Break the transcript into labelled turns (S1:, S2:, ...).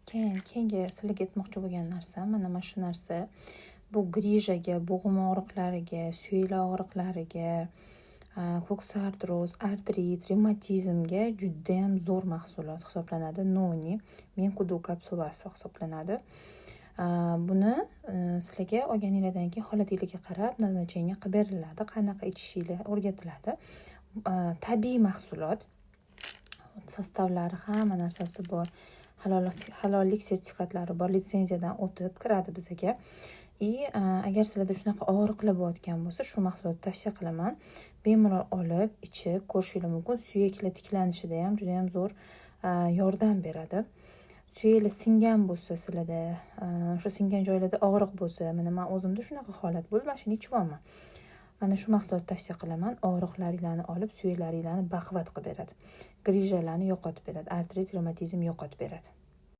S1: Keyin keyingi sizlarga aytmoqchi bo'lgan narsam mana shu narsa. Bu грыжа ga, bo'g'im og'riqlariga, suyaklar og'riqlariga, ko'ks artroz, artrit, revmatizmga judayam zo'r mahsulot hisoblanadi. Noni Menkudu kapsulasi hisoblanadi. Buni sizlarga olganinglardan keyin holatinglarga qarab назначение qilib beriladi. Qanaqa ichishinglar o'rgatiladi. Tabiiy mahsulot. Состав lari, hamma narsasi bor. Halollik sertifikatlari bor, litsenziyadan o'tib kiradi bizaga. И agar sizlarda shunaqa og'riqlar bo'layotgan bo'lsa, shu mahsulotni tavsiya qilaman. Bemalol olib, ichib ko'rishinglar mumkin. Suyaklar tiklanishida ham judayam zo'r yordam beradi. Suyaklar singan bo'lsa sizlarda, o'sha singan joylarda og'riq bo'lsa, mana man o'zimda shunaqa holat bo'ldi, mana shuni ichyapman. Mana shu mahsulotni tavsiya qilaman. Og'riqlaringlarni olib, suyaklaringlarni baquvvat qilib beradi. Грыжа larni yo'qotib beradi. Artrit, revmatizm yo'qotib beradi.